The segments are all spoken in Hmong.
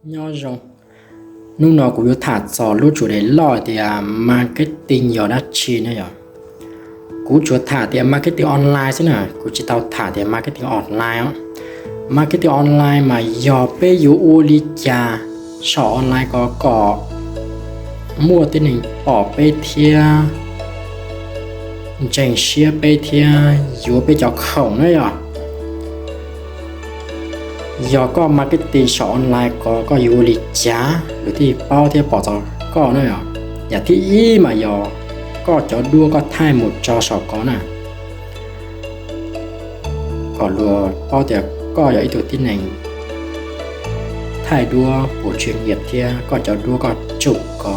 Nyob zoo, hnub no kuv yuav tham txog lub tsum dev loj tias marketing yog dab tsi na yom. Kuv tsuas tham tias marketing online xwb na, kuv tsis tau tham tias marketing offline os. Marketing online mas yog peb yuav ua li cas saum online ko kom muaj tib neeg pom peb thiab ntseeg siab peb thiab yuav peb cov khoom na yom. Yog koj marketing saum online ko koj yuav ua li cas luag thiaj paub thiab pom txog koj na yom. Yam thib ib mas yog koj cov duab koj thaij mus tso saum ko na, kom luag paub tias koj yog ib tug tib neeg thaij duab puas tswv nyiam thiab koj cov duab koj tsum ko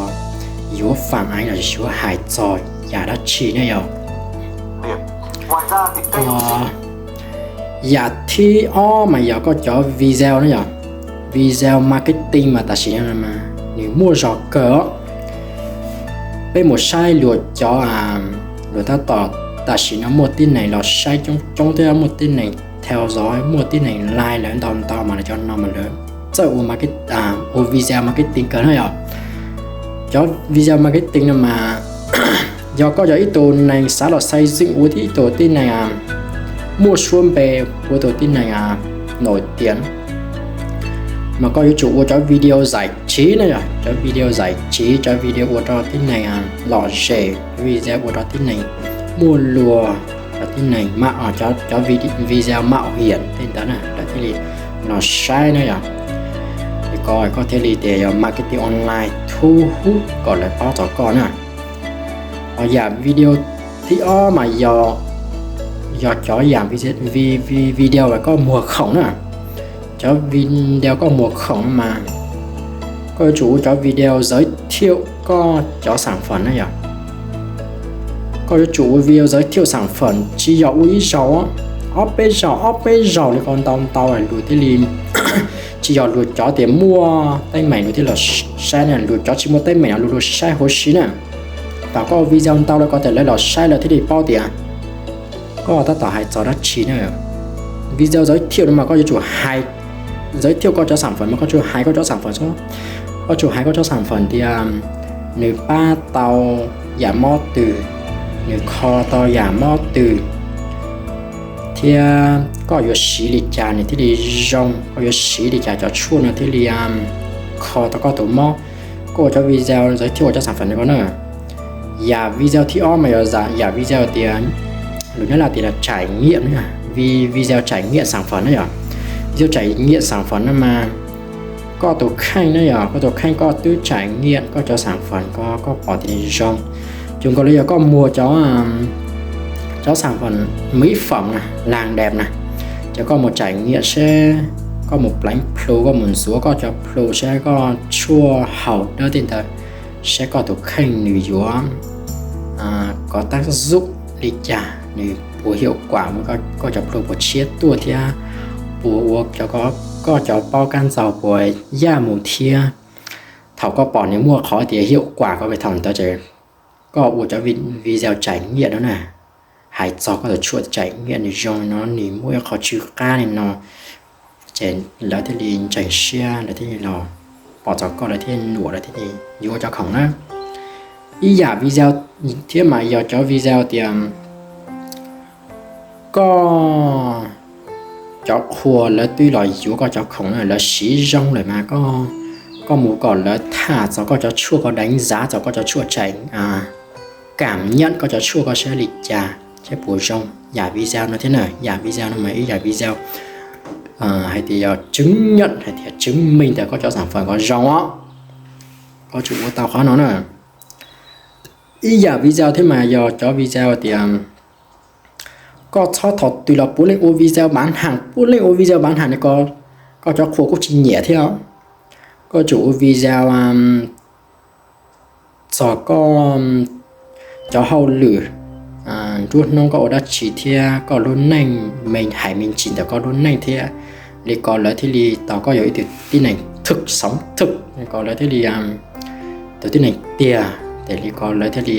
yuav fam aiv los yuav hais txog yam dab tsi na yom. Yam thib ob mas yog koj cov video na yom. Video marketing mas tam sim no mas nws muaj zog kawg os. Peb mus saib luag cov, luag tab tom tam sim no muaj tib neeg los saib coob coob thiab muaj tib neeg theo dõi, muaj tib neeg like lawv ntau ntau mas lawv cov no mas lawv txawj ua video marketing kawg na yom. Cov video marketing no mas yog koj yog ib tug neeg xav los xaiv xeeb ua ib tug tib neeg muaj suab npe, ua tus tib neeg nổi tiếng, mas koj yuav tsum ua cov video giải trí na yom, cov video giải trí, cov video ua rau tib neeg lom zem, cov video ua rau tib neeg muaj luag, cov tib neeg, cov video mạo hiểm tej ntawd na lawv thiaj li los saib na yom. Li ko koj thiaj li tias yog marketing online thu hút kom lawv paub txog koj na. Ho yam video thib ob mas yog, yog cov yam video uas koj muag khoom na. Cov video koj muag khoom no mas koj yuav tsum ua cov video giới thiệu koj cov sản phẩm na yom. Koj yuav tsum ua video giới thiệu sản phẩm tsis yog ua ib zaug, ob peb zaug ob peb zaug li ko ntau ntau luag thiaj li, tsis yog luag cov tias muaj teeb meem luag thiaj los saib na, luag cov tsis muaj teeb meem no luag luag saib huv si na. Thaum koj video ntau lawm ko tias lawv los saib lawv thiaj li paub tias koj tab tom hais txog dab tsi na. Video giới thiệu no mas koj yuav tsum hais, giới thiệu koj cov sản phẩm mas koj tsum hais koj cov sản phẩm xwb. Koj tsum hais koj cov sản phẩm tias nws pab tau yam mob twg, nws kho tau yam mob twg, thiab koj yuav siv li cas nws thiaj li zoo, koj yuav siv li cas cov tshuaj no thiaj li kho tau koj tus mob. Koj ua cov video giới thiệu ua cov sản phẩm no na. Yam video thib ob mas yog yam video tias lus Nyab Laj tias trải nghiệm, video trải nghiệm sản phẩm na yom. Video trải nghiệm sản phẩm no mas koj tus kheej na yom, koj tus kheej koj twb trải nghiệm koj cov sản phẩm ko koj pom tias nws zoo. Zoo nkaus li yog koj muag cov, cov sản phẩm mỹ phẩm na, làm đẹp na, ces koj mus trải nghiệm seb, koj mus pleev plhu, koj mus ntxuav koj cov plhu seb koj tshuaj haus dawb tej ntawd, seb koj tus kheej nws yuav có tác dụng li cas, nws puas hiệu quả, koj cov plhu puas tshiab tuaj thiab puas ua koj cov paub kab ntxaug puas yaj mus thiab. Thaum koj pom nws muaj qhov tias hiệu quả ko, thaum ntawd ces koj ua cov video trải nghiệm no na, hais txog koj tus tshuaj trải nghiệm nws zoo no, nws muaj ib qho tsw qab li no, ces lawv thiaj li ntseeg siab, lawv thiaj li los pom txog koj, lawv thiaj li nuam, lawv thiaj li yuav cov khoom na. Ib yam video thiab mas yog cov video tias koj cov qhua lawv twb los yuav koj cov khoom na, lawv siv zoo lawm mas koj mus kom lawv tham txog koj cov tshuaj, koj đánh giá txog koj cov tshuaj, trải cảm nhận koj cov tshuaj koj saib li cas, saib puas zoo. Yam video no thiab na, yam video no mas ib yam video hais tias yog chứng nhận, hais tias chứng minh tias koj cov sản phẩm ko zoo os. Koj tsum ua tau qhov no na. Ib yam video thiab mas yog cov video tias koj txhob thov twg los puav leej ua video bán hàng, puav leej ua video bán hàng no, koj cov qhua kuj tsis nyiam thiab. Koj tsum ua video txog koj cov hauj lwm, nruab hnub koj ua dab tsi thiab koj lub neej, hais me ntsis ntawm koj lub neej thiab, li ko lawv thiaj li tau koj yog ib tug tib neeg thực, sống thực, li ko lawv thiaj li, tus tib neeg tiag, ces li ko lawv thiaj li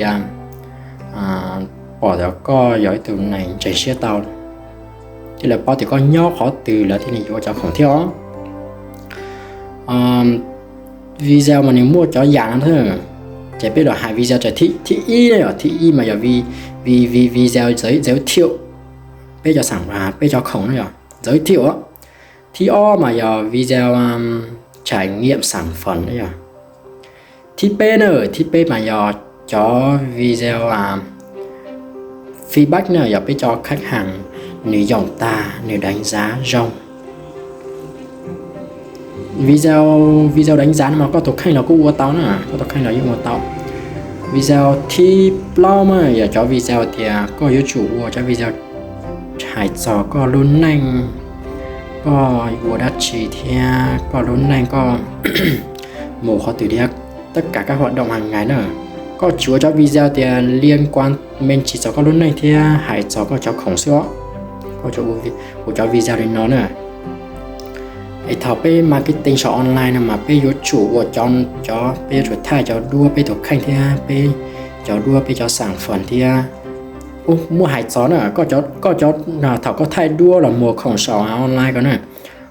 pom tias koj yog ib tug neeg ntseeg siab tau, thiab lawv paub tias koj nyob qhov twg lawv thiaj li yuav cov khoom thiab os. Video mas nws muaj cov yam no, ces peb los hais video ces thib ib na yog thib ib mas yog video giới thiệu peb cov sản, peb cov khoom no yog giới thiệu. Thib ob mas yog video trải nghiệm sản phẩm no yog. Thib peb na, thib peb mas yog cov video feedback na yog peb cov khách hàng nws yoom tag nws đánh giá zoo. Video, video đánh giá no mas koj tus kheej los kuj ua tau na, koj tus kheej los yeej ua tau. Video thib plaub mas yog cov video tias koj yuav tsum ua cov video hais txog koj lub neej, koj ua dab tsi thiab koj lub neej koj mus qhov twg thiab, tất cả các hoạt động hàng ngày na. Koj tsuas ua cov video tias liên quan me ntsis txog koj lub neej thiab hais txog koj cov khoom xwb os. Koj ua cov video li no na. Es thaum peb marketing saum online no mas peb yuav tsum ua cov, peb yuav tsum thaij cov duab peb tus kheej thiab peb cov duab peb cov sản phẩm thiab. Muab hais txog na, koj cov, thaum koj thaij duab los muag khoom saum online ko na,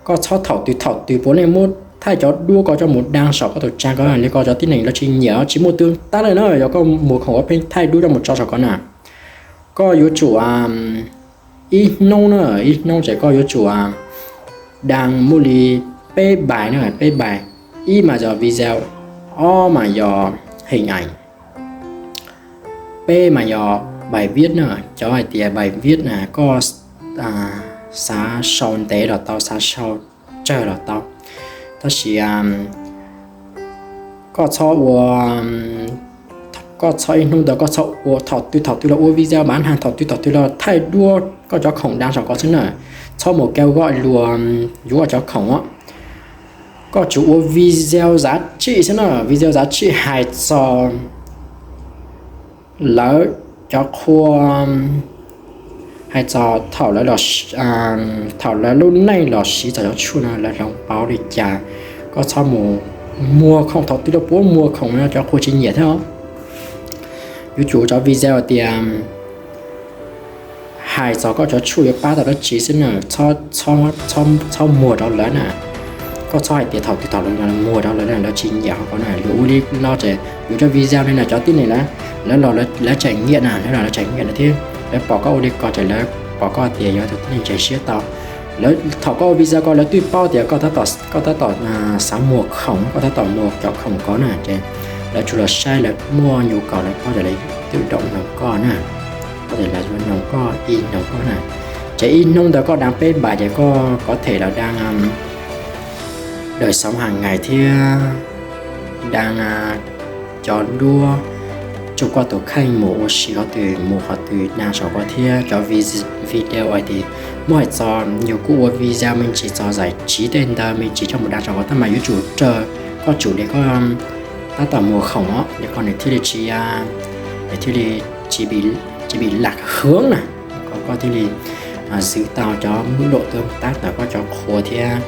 koj txhob thaum twg thaum twg puav leej muab thaij cov duab ko coj mus đăng saum koj tus trang ko li ko cov tib neeg lawv tsis nyiam, tsis muaj tương tác na. Yog koj muag khoom ua pheej thaij duab coj mus tso saum ko na, koj yuav tsum ib hnub na, ib hnub ces koj yuav tsum đăng muaj li peb bài na, peb bài. Ib mas yog video, ob mas yog hình ảnh, peb mas yog bài viết na. Cov hais tias bài viết na koj xav sau ntev los tau, xav sau tsawg los tau, tab sis koj txhob ua, koj txhob ib hnub ntawd koj txhob ua thaum twg thaum twg los ua video bán hàng, thaum twg thaum twg los thaij duab koj cov khoom đăng saum ko xwb na. Txhob mus kêu gọi luag yuav koj cov khoom os. Koj tsuas ua video giá trị xwb na, video giá trị hais txog lawv cov qhua, hais txog thaum lawv, thaum lawv lub neej los siv txog cov tshuaj no lawv hloov pauv li cas. Koj txhob mus muag khoom, thaum twg los puav muag khoom no cov qhua tsis nyiam thiab. Yuav tsum cov video tias hais txog koj cov tshuaj yuav pab tau dab tsi xwb na, txhob muag rau lawv na. Koj txhob hais tias thaum twg thaum lawv muag rau lawv na, lawv tsis nyiam qhov ko na. Yuav ua li no ces yuav cov video li no cov tib neeg lawv, lawv los lawv tseem nyiam na, lawv los lawv tseem nyiam na thiab. Lawv pom koj ua li ko ces lawv pom koj tias yog tus tib neeg ntseeg siab tau. Lawv thaum koj ua video ko lawv twb paub tias koj tab tom xav muag khoom, koj tab tom muag cov khoom ko na, ces lawv tsuas los saib, lawv muaj nhu cầu lawv paub ces lawv twb đăng noog koj na. Koj ces lawv noog koj, ib noog koj na. Ces ib hnub ntawd koj đăng peb bài ces koj có thể là đăng đời sống hàng ngày thiab đăng cov duab tsuj koj tus kheej mus ua si qhov twg mus qhov twg đăng saum ko thiab cov video hais tias muab hais txog yus kuj ua video me ntsis txog giải trí tej ntawd me ntsis coj mus đăng saum ko, tab mas yuav tsum raws koj tsum li koj tab tom muag khoom os, li ko nws thiaj li tsis, nws thiaj li tsis bị lạc hướng na. Koj thiaj li zwv tau cov mub lom twb tab tom koj cov qhua thiab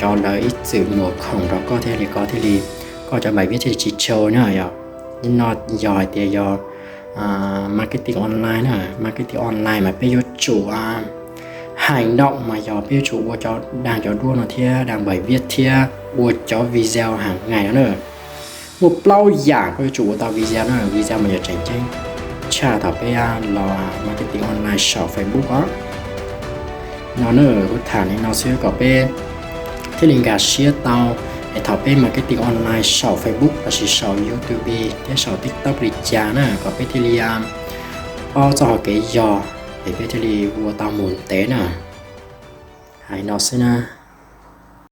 cov lawv ib txwm muag khoom rau koj thiab li ko thiaj li koj cov bài viết thiaj li tsis trau na. Yog no yog hais tias yog marketing online na, marketing online mas peb yuav tsum hành động mas yog peb yuav tsum ua cov đăng cov duab no thiab đăng bài viết thiab ua cov video hàng ngày no na. Muaj plaub yam koj yuav tsum ua tau video na, video mas yog tseem ceeb tshaj thaum peb los marketing online saum Facebook os. No na, kuv tham li no xwb kom peb thiaj li nkag siab tau, es thaum peb marketing online saum Facebook lossis saum YouTube thiab saum TikTok li cas na kom peb thiaj li paub txoj hau kev yog, es peb thiaj li ua tau mus ntev na. Hais no xwb na.